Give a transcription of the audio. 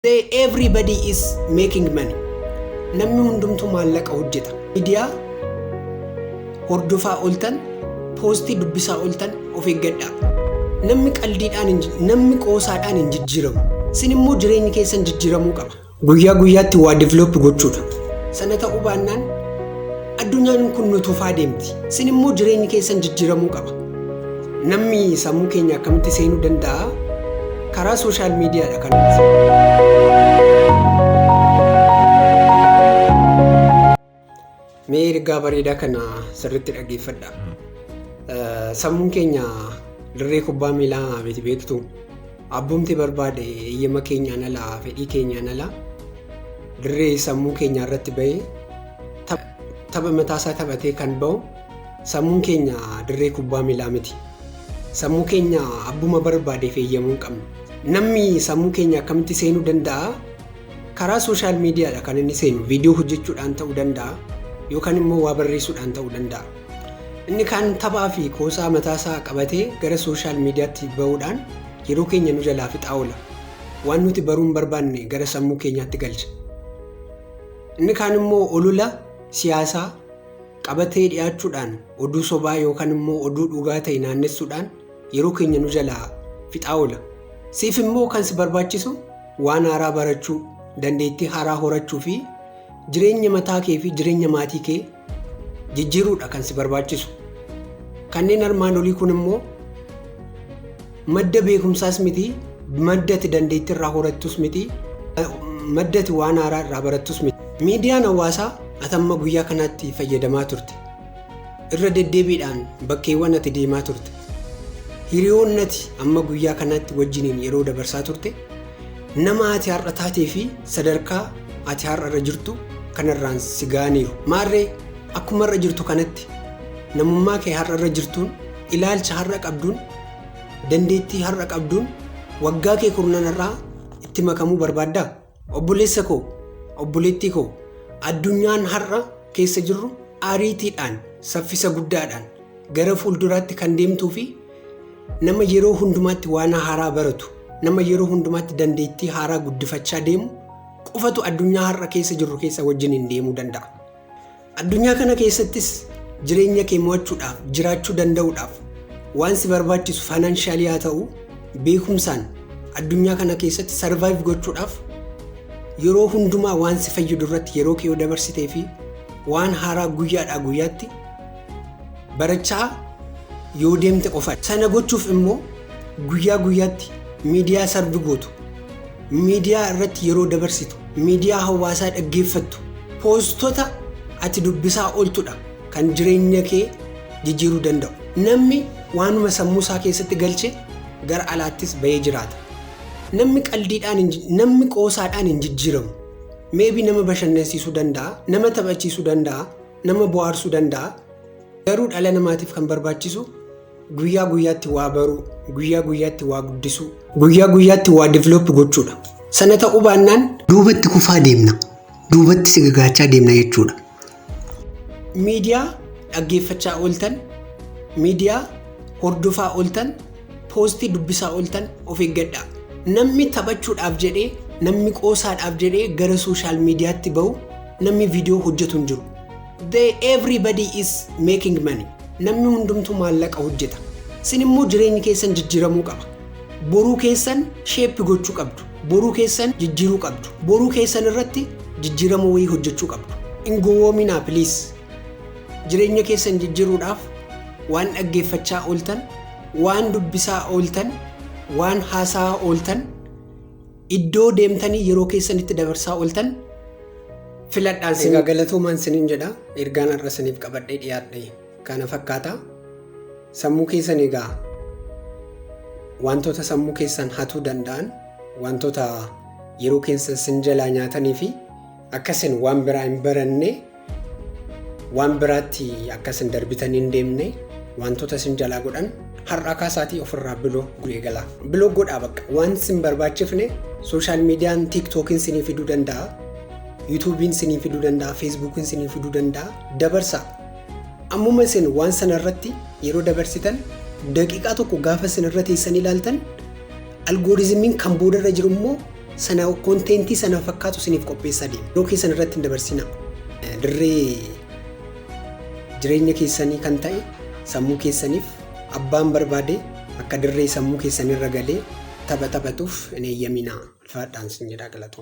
Everybody is making money. Namni hundumtuu maallaqa hojjeta. Miidiyaa hordofaa ooltan, poostii dubbisaa ooltan of eeggadhaa. Namni qaldiidhaan, namni qoosaadhaan hin jijjiiramu. Isin immoo jireenyi keessan jijjiiramuu qaba. Guyyaa guyyaatti waa develop gochuudha. Sana ta'uu baannaan addunyaan kun nu tufaa deemti. Isin immoo jireenyi keessan jijjiiramuu qaba. Namni sammuu keenya akkamitti seenuu danda'a? Karaa social miidiyaadha kan nuti. Mee ergaa bareedaa kana sirriitti dhaggeeffadha. Sammuun keenya dirree kubbaa miilaa miti beektu. Abbumti barbaade eeyyama keenyaan ala, fedhii keenyaan ala dirree sammuu keenyaa irratti bahee tapha mataasaa taphatee kan bahu sammuun keenya dirree kubbaa miilaa miti. Sammuu keenya abbuma barbaadeef eeyyamuu hin qabnu. Namni sammuu keenya akkamitti seenuu danda'a? Karaa social miidiyaadha kan inni seenu. Viidiyoo hojjechuudhaan ta'uu danda'a yookaan immoo waa barreessuudhaan ta'uu danda'a. Inni kaan taphaa fi qoosaa mataasaa qabatee gara social miidiyaatti ba'uudhaan yeroo keenya nu jalaa fixaa oola. Waan nuti baruu hin barbaanne gara sammuu keenyaatti galcha. Inni kaan immoo olola siyaasaa qabatee dhiyaachuudhaan oduu sobaa yookaan immoo oduu dhugaa ta'e naannessuudhaan yeroo keenya nu jalaa fixaa oola. Siif immoo kan si barbaachisu waan haaraa barachuu, dandeettii haaraa horachuu fi jireenya mataa kee fi jireenya maatii kee jijjiiruudha kan si barbaachisu. Kanneen armaan olii kun immoo madda beekumsaas miti, madda ati dandeettii irraa horattus miti, madda ati waan haaraa irraa barattus miti. Miidiyaan hawaasaa ati amma guyyaa kanaatti fayyadamaa turte. Irra deddeebiidhaan bakkeewwan ati deemaa turte. Hiriyoonni ati amma guyyaa kanaatti wajjiniin yeroo dabarsaa turte nama ati har'a taatee fi sadarkaa ati har'a irra jirtu kanarraan si ga'aniiru. Maarree akkuma irra jirtu kanatti namummaa kee har'a irra jirtuun, ilaalcha har'a qabduun, dandeettii har'a qabduun waggaa kee kurnan irraa itti makamuu barbaaddaa? Obboleessa koo, obboleettii koo, addunyaan har'a keessa jirru ariitiidhaan, saffisa guddaadhaan gara fuulduraatti kan deemtuu fi nama yeroo hundumaatti waan haaraa baratu, nama yeroo hundumaatti dandeettii haaraa guddifachaa deemu qofatu addunyaa har'a keessa jirru keessa wajjiniin deemuu danda'a. Addunyaa kana keessattis jireenya kee mo'achuudhaaf, jiraachuu danda'uudhaaf waan si barbaachisu faayinaanshalii haa ta'u, beekumsaan addunyaa kana keessatti survive gochuudhaaf yeroo hundumaa waan si fayyadu irratti yeroo kee yoo dabarsitee fi waan haaraa guyyaadhaa guyyaatti barachaa yoo deemte qofa. Sana gochuuf immoo guyyaa guyyaatti miidiyaa sarvi gootu, miidiyaa irratti yeroo dabarsitu, miidiyaa hawaasaa dhaggeeffattu, poostota ati dubbisaa ooltudha kan jireenya kee jijjiiruu danda'u. Namni waanuma sammuu isaa keessatti galche gara alaattis bahee jiraata. Namni qaldiidhaan, namni qoosaadhaan hin jijjiiramu. Maybe nama bashannansiisuu danda'a, nama taphachiisuu danda'a, nama bohaarsuu danda'a. Garuu dhala namaatiif kan barbaachisu guyyaa guyyaatti waa baruu, guyyaa guyyaatti waa guddisuu, guyyaa guyyaatti waa develop gochuudha. Sana ta'uu baannaan duubatti kufaa deemna. Duubatti sigagaachaa deemna jechuudha. Miidiyaa dhaggeeffachaa ooltan, miidiyaa hordofaa ooltan, poostii dubbisaa ooltan of eeggadhaa. Namni taphachuudhaaf jedhee, namni qoosaadhaaf jedhee gara social miidiyaatti bahu, namni viidiyoo hojjetu hin jiru. Everybody is making money. Namni hundumtuu maallaqa hojjeta. Isin immoo jireenyi keessan jijjiiramuu qaba. Boruu keessan shape gochuu qabdu. Boruu keessan jijjiiruu qabdu. Boruu keessan irratti jijjiirama wayii hojjechuu qabdu. Hin gowwoominaa please. Jireenya keessan jijjiiruudhaaf waan dhaggeeffachaa ooltan, waan dubbisaa ooltan, waan haasaa ooltan, iddoo deemtanii yeroo keessanitti dabarsaa ooltan filadhaan. Egaa galatoomaan siniin jedha. Ergaan har'a siniif qabadhee dhiyaadhe kana fakkaata. Sammuu keessan egaa wantoota sammuu keessan hatuu danda'an, wantoota yeroo keessan sin jalaa nyaatanii fi akkasin waan biraa hin baranne, waan biraatti akkasin darbitanii hin deemne, wantoota sin jalaa godhan har'a kaasaatii ofirraa block eegala. Block godhaa bakka waan sin barbaachifne. Social miidiyaan TikTokiin sinii fiduu danda'a, YouTubeiin sinii fiduu danda'a, Facebookiin sinii fiduu danda'a. Dabarsaa. Ammuma isin waan sana irratti yeroo dabarsitan, daqiiqaa tokko gaafa isin irra teessan ilaaltan, algorithmiin kan boodarra jiru immoo Sana contentii sana fakkaatu isiniif qopheessaa deema. Yeroo keessan irratti hin dabarsinaa. Dirree jireenya keessanii kan ta'e sammuu keessaniif abbaan barbaade akka dirree sammuu keessanirra galee tapha taphatuuf hin eeyyaminaa. Ulfaadhaan sin jedhaa, galatooma.